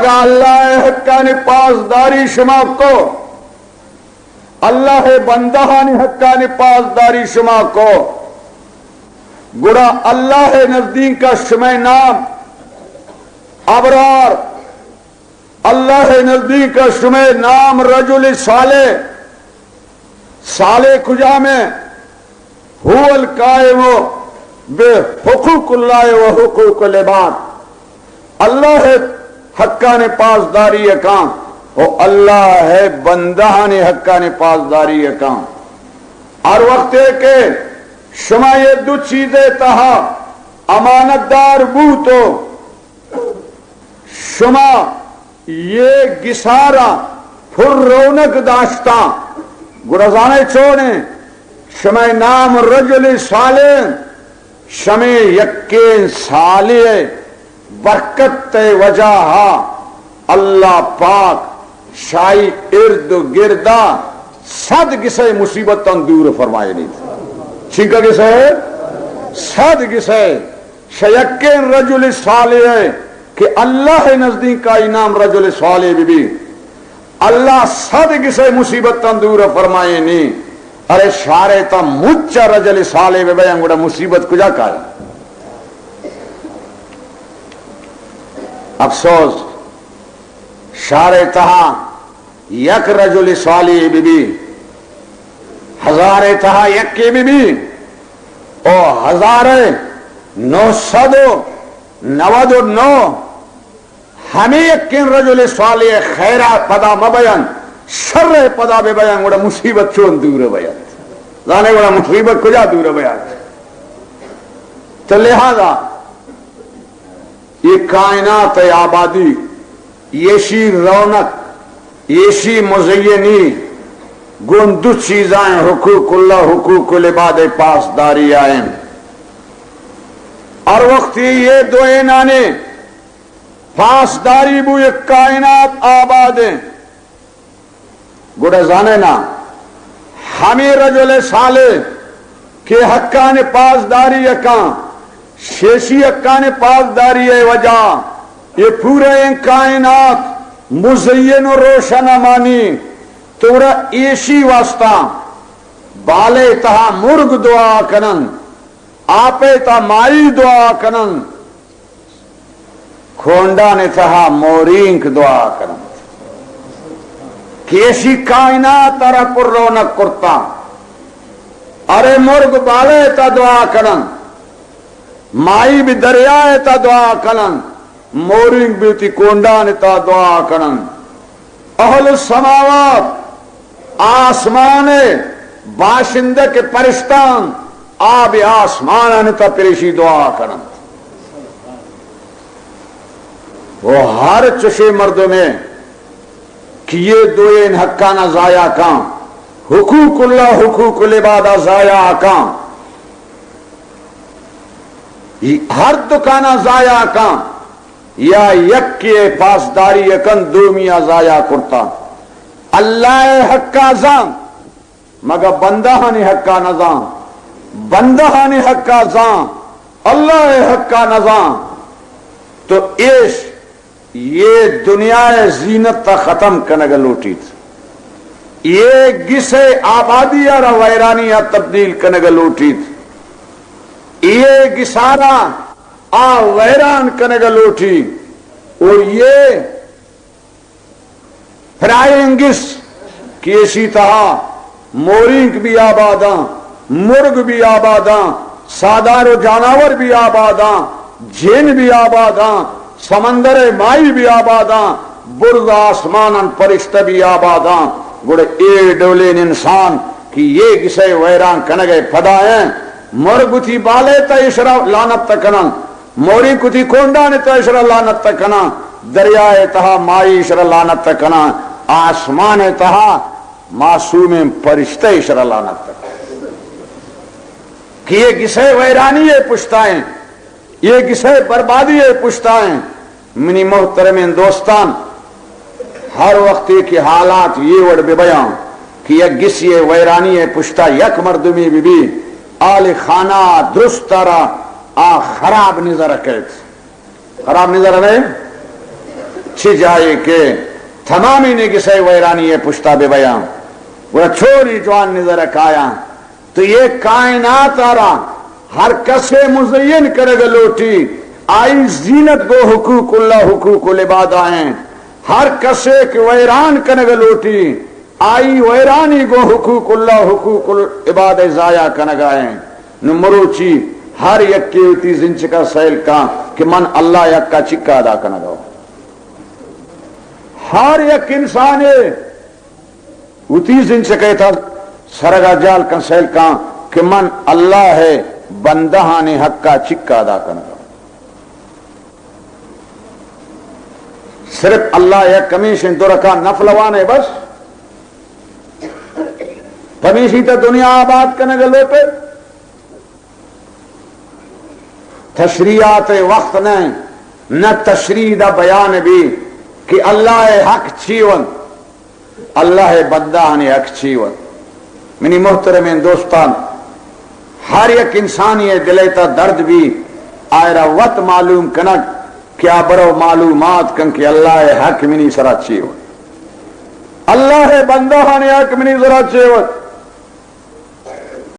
اللہ ءِ حقانی پاسداری شما کو، اللہ ءِ بندہانی حقانی پاسداری شما کو، گڑا اللہ ءِ نزدیک ءَ شمئے نام ابرار، اللہ ءِ نزدیک ءَ شمئے نام رجل صالح، صالح کجام ایں؟ هو القائم بحقوق الله وحقوق العباد۔ اللہ ءِ حقانی پاسداری ءَ کاں و اللہ ءِ بندہانی حقانی پاسداری ءَ کاں۔ ہر وقتے کہ شما یہ دو چیزے تہا امانت دار بوتو، شما یہ گسارا پر رونق داشتاں، گڑا زانے چونیں؟ شمئے نام رجل صالح، شمے یکیں صالح ءِ برکت ءِ وجہ ءَ اللہ پاک شاہی ارد و گردا صد گسے مصیبتاں دور فرمائینیت۔ چنکا گسے؟ صد گسے۔ شہ یکیں رجل صالح ءَ کہ اللہ ءِ نزدیک ءَ آئی نام رجل صالح بہ بی، اللہ صد گسے مصیبتاں دور فرمائینی۔ ارے شارے تا مچا رجل صالح بہ بیاں گڑا مصیبت کجا کائے؟ افسوس، شارے تہا یک رجل صالح بہ بی، ہزارے تہا یکے بہ بی، او ہزار نو سد و نود و نو ہمے یکیں رجل صالح ءِ خیر ءَ پدا مہ بیان، شر ءِ پدا بہ بیان، گڑا مصیبت چون دور بیان؟ زانے گڑا مصیبت کجا دور بیان؟ تو لہذا یہ کائنات ءِ آبادی، ایشی رونق، ایشی مزینی گوں دو چیزاں، حقوق اللہ، حقوق العباد ءِ پاسداری ءَ ایں۔ ہر وقت یہ دوئینانی پاسداری بو، یہ کائنات آباد ایں۔ گڑا زانے نا، ہمے رجل صالح کہ حقانی پاسداری ءَ کاں، شیشی حقانی پاسداری ءِ وجہ یہ پورے کائنات مزین و روشن مانی۔ تو گڑا ایشی واسطہ بالے تہا مرگ دعا کنن، آپے تہا مائی دعا کنن، کونڈانی تہا مورینک دعا کنن کہ ایشی کائنات ءَ را پر رونق کرتا۔ ارے مرگ بالے تہا دعا کنن، مائی بھی دریائے تہا دعا کنن، مورینک بھی تی کونڈانی تہا دعا کنن۔ اہل السماوات، آسمان ءِ باشندہ کہ پرشتاں، آ بہ آسمانانی تہا پریشی دعا کننت۔ و ہر چشے مردمے کہ یہ دوئین حقانا ضائع کاں، حقوق اللہ، حقوق العباد ءَ ضائع کاں، ہر دکانا ضائع کاں، یا یکے پاسداری کن، دومی ءَ ضائع کرتا۔ اللہ ءِ حقا زان، مگہ بندہانی حقا نزان، بندہانی حقا زان، اللہ ءِ حقا نزان، تو ایش یہ دنیا ءِ زینت ءَ ختم کنگ لوٹیت، یہ گسے آبادی ءَ را ویرانی ءَ تبدیل کنگ لوٹیت، یہ گسارا آ ویران کنگ لوٹی، اور یہ پرائیں گس کہ ایشی تہا مورینک بھی آباداں، مرگ بھی آباداں، سادار و جانور بھی آباداں، جن بھی آباداں، سمندر مائی بھی آباداں، برز آسماناں پرشتہ بھی آباداں۔ گڑا اے ڈولیں انسان کہ یہ گسے ویران کنگ ءِ پدا ایں، مرگ وتی بالے تہا ایشرا لعنت کناں، مورینک وتی کونڈانی تہا ایشرا لعنت کناں، دریائے تہا مائی ایشرا لعنت کناں، آسمان تہا معصومیں پرشتہ ایشرا لعنت کناں۔ کہ یہ گسے ویرانی ءِ پشتا ایں، یہ گسے بربادی ءِ پشتا ایں۔ منی محترمیں دوستان، ہر وقتے کہ حالات یہ وڑ بہ بیاں کہ یک گسے ویرانی ءِ پشتا یک مردمے بہ بی، آل خانہ درست ءَ را آ خراب نظر کیت۔ خراب نظر رہے؟ چہ جاہے کہ تمامیں نگسہ ویرانی ء پشتا بہ بیاں، گڑا چونیں جوان نظر ء کایاں۔ تو اے کائنات ء را ہر کسے مزین کنگ لوٹی، آئی زینت گوں حقوق اللہ، حقوق العباد ء ایں۔ ہر کسے کہ ویران کنگ لوٹی، آئی ویرانی گوں حقوق اللہ، حقوق العباد ء ضائع کنگ ء ایں۔ نو مروچی ہر یکے وتی زنچکا سیل کاں کہ من اللہ ء حق ء چکا ادا کنگ ء آں۔ ہر یک انسانے وتی زنچکے تھا سرگا جال کن، سیل کن کہ من اللہ ء بندہانی حق ء چکا ادا کنگا۔ صرف اللہ یک ہمیشیں درکا نفل وانے بس، پمیشی تا دنیا آباد کنگ لوٹے۔ تشریحات وقت نہ، نہ تشریح دا بیان بی کہ اللہ ء حق چی ونت، اللہ ء بندہانی حق چی ونت۔ منی محترمیں دوستان، ہر یک انسانی ء دل ء تا درد بی، آئرا وت معلوم کنگ کہ آ برو معلومات کن کہ اللہ ء حق منی سرا چی ونت، اللہ ء بندہانی حق منی سرا چی ونت۔